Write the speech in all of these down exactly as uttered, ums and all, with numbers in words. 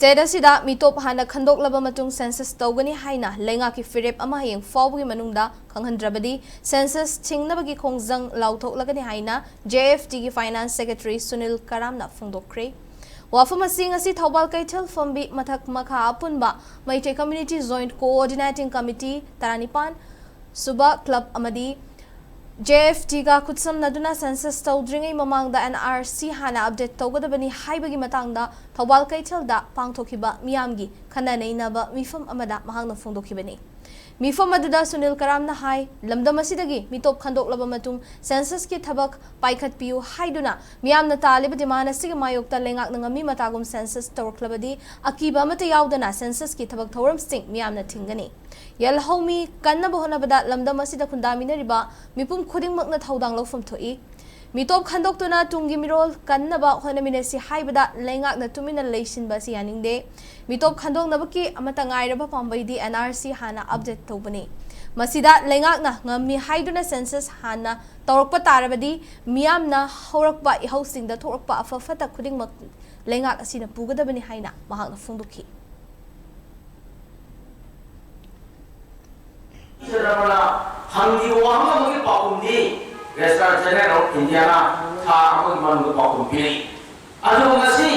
State ꯑꯁꯤꯗ ꯃꯤꯇꯣꯞ ꯍꯥꯟꯅ ꯈꯟꯗꯣꯛꯂꯕ ꯃꯇꯨꯡ ꯁꯦꯟꯁꯁ ꯇꯧꯒꯅꯤ ꯍꯥꯏꯅ ꯂꯩꯉꯥꯛꯀꯤ ꯐꯤꯔꯦꯞ ꯑꯃ ꯍꯌꯦꯡ ꯐꯥꯎꯕꯒꯤ ꯃꯅꯨꯡꯗ ꯈꯪꯍꯟꯗ꯭ꯔꯕꯗꯤ ꯁꯦꯟꯁꯁ ꯊꯤꯡꯅꯕꯒꯤ ꯈꯣꯡꯖꯪ ꯂꯥꯎꯊꯣꯛꯂꯒꯅꯤ ꯍꯥꯏꯅ ꯖꯦ ꯑꯦꯐ ꯇꯤꯒꯤ ꯐꯥꯏꯅꯥꯟꯁ ꯁꯦꯀ꯭ꯔꯦꯇꯔꯤ ꯁꯨꯅꯤꯜ ꯀꯔꯥꯝꯅ ꯐꯣꯡꯗꯣꯛꯈ꯭ꯔꯦ꯫ ꯋꯥꯐꯝ ꯑꯁꯤ ꯉꯁꯤ ꯊꯧꯕꯥꯜ ꯀꯩꯊꯦꯜ ꯐꯝꯕꯤ ꯃꯊꯛ ꯃꯈꯥ ꯑꯄꯨꯟꯕ Meitei community joint coordinating committee ꯇꯔꯥꯅꯤꯄꯥꯟ ꯁꯨꯕ ꯀ꯭ꯂꯕ ꯑꯃꯗꯤ ꯖꯦ ꯑꯦꯐ ꯇꯤꯒ ꯈꯨꯠꯁꯝꯅꯗꯨꯅ ꯁꯦꯟꯁꯁ ꯇꯧꯗ꯭ꯔꯤꯉꯩ ꯃꯃꯥꯡꯗ ꯑꯦꯟ ꯑꯥꯔ ꯁꯤ ꯍꯥꯟꯅ ꯑꯞꯗꯦꯠ ꯇꯧꯒꯗꯕꯅꯤ ꯍꯥꯏꯕꯒꯤ ꯃꯇꯥꯡꯗ ꯊꯧꯕꯥꯜ ꯀꯩꯊꯦꯜꯗ ꯄꯥꯡꯊꯣꯛꯈꯤꯕ ꯃꯤꯌꯥꯝꯒꯤ ꯈꯟꯅ ꯅꯩꯅꯕ ꯃꯤꯐꯝ ꯑꯃꯗ ꯃꯍꯥꯛꯅ ꯐꯣꯡꯗꯣꯛꯈꯤꯕꯅꯤ꯫ ꯃꯤꯐꯝ ꯑꯗꯨꯗ ꯁꯨꯅꯤꯜ ꯀꯔꯥꯝꯅ ꯍꯥꯏ, ꯂꯝꯗꯝ ꯑꯁꯤꯗꯒꯤ ꯃꯤꯇꯣꯞ ꯈꯟꯗꯣꯛꯂꯕ ꯃꯇꯨꯡ ꯁꯦꯟꯁꯁꯀꯤ ꯊꯕꯛ ꯄꯥꯏꯈꯠꯄꯤꯌꯨ ꯍꯥꯏꯗꯨꯅ ꯃꯤꯌꯥꯝꯅ ꯇꯥꯜꯂꯤꯕ ꯗꯤꯃꯥꯟ ꯑꯁꯤꯒꯤ ꯃꯥꯌꯣꯛꯇ ꯂꯩꯉꯥꯛꯅ ꯉꯝꯃꯤ ꯃꯇꯥꯒꯨꯝ ꯁꯦꯟꯁꯁ ꯇꯧꯔꯛꯂꯕꯗꯤ ꯑꯀꯤꯕ ꯑꯃꯠꯇ ꯌꯥꯎꯗꯅ ꯁꯦꯟꯁꯁꯀꯤ ꯊꯕꯛ ꯊꯧꯔꯝꯁꯤꯡ ꯃꯤꯌꯥꯝꯅ ꯊꯤꯡꯒꯅꯤ꯫ ꯌꯦꯜꯍꯧꯃꯤ ꯀꯟꯅꯕ ꯍꯣꯠꯅꯕꯗ ꯂꯝꯗꯝ ꯑꯁꯤꯗ ꯈꯨꯟꯗꯥꯃꯤꯟꯅꯔꯤꯕ ꯃꯤꯄꯨꯝ ꯈꯨꯗꯤꯡꯃꯛꯅ ꯊꯧꯗꯥꯡ ꯂꯧꯐꯝ ꯊꯣꯛꯏ꯫ ꯃꯤꯇꯣꯞ ꯈꯟꯗꯣꯛꯇꯨꯅ ꯇꯨꯡꯒꯤ ꯃꯤꯔꯣꯜ ꯀꯟꯅꯕ ꯍꯣꯠꯅꯃꯤꯟꯅꯁꯤ ꯍꯥꯏꯕꯗ ꯂꯩꯉꯥꯛꯅ ꯇꯨꯃꯤꯟꯅ ꯂꯩꯁꯤꯟꯕ ꯑꯁꯤ ꯌꯥꯅꯤꯡꯗꯦ꯫ ꯃꯤꯇꯣꯞ ꯈꯟꯗꯣꯛꯅꯕꯒꯤ ꯑꯃꯠꯇ ꯉꯥꯏꯔꯕ ꯄꯥꯝꯕꯩꯗꯤ ꯑꯦꯟ ꯑꯥꯔ ꯁꯤ ꯍꯥꯟꯅ ꯑꯞꯗꯦꯠ ꯇꯧꯕꯅꯤ꯫ ꯃꯁꯤꯗ ꯂꯩꯉꯥꯛꯅ ꯉꯝꯃꯤ ꯍꯥꯏꯗꯨꯅ ꯁꯦꯟꯁꯁ ꯍꯥꯟꯅ ꯇꯧꯔꯛꯄ ꯇꯥꯔꯕꯗꯤ ꯃꯤꯌꯥꯝꯅ ꯍꯧꯔꯛꯄ ꯏꯍꯧꯁꯤꯡꯗ ꯊꯣꯛꯂꯛꯄ ꯑꯐ ꯐꯠꯇ ꯈꯨꯗꯤꯡꯃꯛ ꯂꯩꯉꯥꯛ ꯑꯁꯤꯅ ꯄꯨꯒꯗꯕꯅꯤ ꯍꯥꯏꯅ ꯃꯍꯥꯛꯅ ꯐꯣꯡꯗꯣꯛꯈꯤ꯫ ꯍꯪꯈꯤꯕ ꯋꯥꯍꯪ ꯑꯃꯒꯤ ꯄꯥꯎꯈꯨꯝꯗꯤ Registrar General of India ꯅ ꯊꯥ ꯑꯃꯒꯤ ꯃꯅꯨꯡꯗ ꯄꯥꯎꯈꯨꯝ ꯄꯤꯔꯤ꯫ ꯑꯗꯨꯕꯨ ꯉꯁꯤ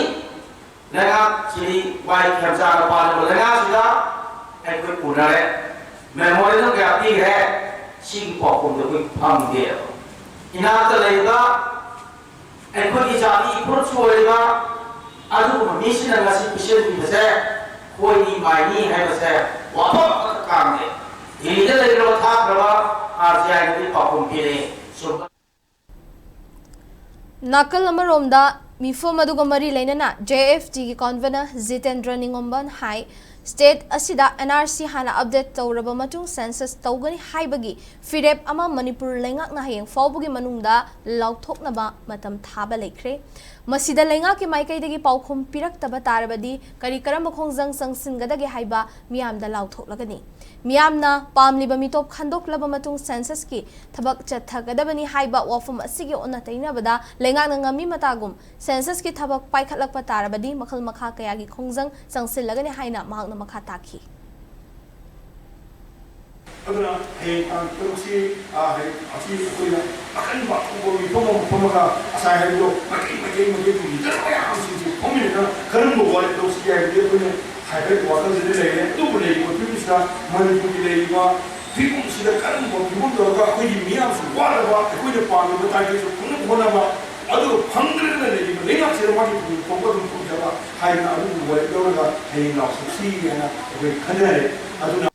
ꯂꯩꯉꯥꯛꯁꯤꯗꯤ ꯋꯥꯏ ꯈꯦꯝꯆꯥꯅ ꯄꯥꯜꯂꯤꯕ ꯂꯩꯉꯥꯛꯁꯤꯗ ꯑꯩꯈꯣꯏ ꯎꯅꯔꯦ, memorandum ꯀꯌꯥ ꯄꯤꯈ꯭ꯔꯦ, ꯁꯤꯒꯤ ꯄꯥꯎꯈꯨꯝꯗꯤ ꯑꯩꯈꯣꯏ ꯐꯪꯗꯦ꯫ ꯏꯅꯥꯛꯇ ꯂꯩꯔꯤꯕ ꯑꯩꯈꯣꯏꯒꯤ ꯖꯥꯇꯤ ꯐꯨꯔꯨꯞꯁꯨ ꯑꯣꯏꯔꯤꯕ ꯑꯗꯨꯒꯨꯝꯕ ꯃꯤꯁꯤꯡꯅ ꯉꯁꯤ ꯄꯤꯁꯤꯟꯕꯤꯕꯁꯦ ꯈꯣꯏꯅꯤ ꯃꯥꯏꯅꯤ ꯍꯥꯏꯕꯁꯦ ꯋꯥꯐꯝ ꯑꯃꯠꯇ ꯀꯥꯡꯗꯦ꯫ ꯗꯤꯜꯂꯤꯗ ꯂꯩꯈ꯭ꯔꯕ ꯊꯥꯈ꯭ꯔꯕ ꯑꯥꯔ ꯇꯤ ꯑꯥꯏꯅꯗꯤ ꯄꯥꯎꯈꯨꯝ ꯄꯤꯔꯛꯏ꯫ ꯁꯨꯝꯕ ꯅꯥꯀꯜ ꯑꯃꯔꯣꯝꯗ ꯃꯤꯐꯝ ꯑꯗꯨꯒ ꯃꯔꯤ ꯂꯩꯅꯅ ꯖꯦ ꯑꯦꯐ ꯇꯤꯒꯤ ꯀꯟꯚꯦꯅꯔ ꯖꯤꯇꯦꯟꯗ꯭ꯔ ꯅꯤꯉꯣꯝꯕꯟ ꯍꯥꯏ, ꯁ꯭ꯇꯦꯠ ꯑꯁꯤꯗ ꯑꯦꯟ ꯑꯥꯔ ꯁꯤ ꯍꯥꯟꯅ ꯑꯞꯗꯦꯠ ꯇꯧꯔꯕ ꯃꯇꯨꯡ ꯁꯦꯟꯁꯁ ꯇꯧꯒꯅꯤ ꯍꯥꯏꯕꯒꯤ ꯐꯤꯔꯦꯞ ꯑꯃ ꯃꯅꯤꯄꯨꯔ ꯂꯩꯉꯥꯛꯅ ꯍꯌꯦꯡ ꯐꯥꯎꯕꯒꯤ ꯃꯅꯨꯡꯗ ꯂꯥꯎꯊꯣꯛꯅꯕ ꯃꯇꯝ ꯊꯥꯕ ꯂꯩꯈ꯭ꯔꯦ꯫ ꯃꯁꯤꯗ ꯂꯩꯉꯥꯛꯀꯤ ꯃꯥꯏꯀꯩꯗꯒꯤ ꯄꯥꯎꯈꯨꯝ ꯄꯤꯔꯛꯇꯕ ꯇꯥꯔꯕꯗꯤ ꯀꯔꯤ ꯀꯔꯝꯕ ꯈꯣꯡꯖꯪ ꯆꯪꯁꯤꯟꯒꯗꯒꯦ ꯍꯥꯏꯕ ꯃꯤꯌꯥꯝꯗ ꯂꯥꯎꯊꯣꯛꯂꯒꯅꯤ꯫ ꯃꯤꯌꯥꯝꯅ ꯄꯥꯝꯂꯤꯕ ꯃꯤꯇꯣꯞ ꯈꯟꯗꯣꯛꯂꯕ ꯃꯇꯨꯡ census-ꯀꯤ ꯊꯕꯛ ꯆꯠꯊꯒꯗꯕꯅꯤ ꯍꯥꯏꯕ ꯋꯥꯐꯝ ꯑꯁꯤꯒꯤ ꯑꯣꯟꯅ ꯇꯩꯅꯕꯗ ꯂꯩꯉꯥꯛꯅ ꯉꯝꯃꯤ ꯃꯇꯥꯒꯨꯝ census-ꯀꯤ ꯊꯕꯛ ꯄꯥꯏꯈꯠꯂꯛꯄ ꯇꯥꯔꯕꯗꯤ ꯃꯈꯜ ꯃꯈꯥ ꯀꯌꯥꯒꯤ ꯈꯣꯡꯖꯪ ꯆꯪꯁꯤꯜꯂꯒꯅꯤ ꯍꯥꯏꯅ ꯃꯍꯥꯛꯅ ꯃꯈꯥ ꯇꯥꯈꯤ꯫ ꯑꯗꯨꯅ ꯍꯌꯦꯡ ꯇꯥꯡ ꯇꯔꯨꯛꯁꯤ, ꯑ, ꯍꯌꯦꯡ ꯑꯁꯤ ꯑꯩꯈꯣꯏꯅ ꯑꯀꯟꯕ ꯑꯊꯧꯕ ꯃꯤꯐꯝ ꯑꯃ ꯐꯝꯃꯒ ꯉꯁꯥꯏ ꯍꯥꯏꯕꯗꯣ ꯃꯥꯏꯀꯩ, ꯃꯥꯏꯀꯩ, ꯃꯥꯏꯀꯩ ꯄꯨꯝꯃꯤꯗꯅ ꯃꯌꯥꯝꯁꯤꯡꯁꯤ ꯐꯝꯃꯤꯟꯅꯗꯅ ꯀꯔꯝꯕ ꯋꯥꯔꯦꯞ ꯂꯧꯁꯤꯒꯦ ꯍꯥꯏꯕꯗꯤ ꯑꯩꯈꯣꯏꯅ ꯍꯥꯏꯐꯦꯠ ꯋꯥꯈꯜꯁꯤꯗ ꯂꯩꯔꯦ꯫ ꯑꯗꯨꯕꯨ ꯂꯩꯔꯤꯕ ꯐꯤꯕꯝꯁꯤꯗ, ꯃꯅꯤꯄꯨꯔꯒꯤ ꯂꯩꯔꯤꯕ ꯐꯤꯕꯝꯁꯤꯗ ꯀꯔꯝꯕ ꯐꯤꯕꯝ ꯇꯧꯔꯒ ꯑꯩꯈꯣꯏꯒꯤ ꯃꯤꯌꯥꯝꯁꯨ ꯋꯥꯗꯕ, ꯑꯩꯈꯣꯏꯅ ꯄꯥꯝꯃꯤꯕ target-ꯁꯨ ꯐꯪꯅꯕ ꯍꯣꯠꯅꯕ, ꯑꯗꯨꯒ ꯐꯪꯗ꯭ꯔꯒꯅ ꯂꯩꯔꯤꯕ ꯂꯩꯉꯥꯛꯁꯤꯗ ꯃꯥꯒꯤ ꯐꯪꯐꯝ ꯊꯣꯛꯄ ꯑꯗꯨꯝ ꯐꯪꯖꯕ ꯍꯥꯏꯗꯅ ꯑꯗꯨꯒꯨꯝꯕ ꯋꯥꯔꯦꯞ ꯂꯧꯔꯒ ꯍꯌꯦꯡ ꯂꯥꯎꯊꯣꯛꯁꯤ ꯍꯥꯏꯅ ꯑꯩꯈꯣꯏ ꯈꯟꯅꯔꯦ꯫ ꯑꯗꯨꯅ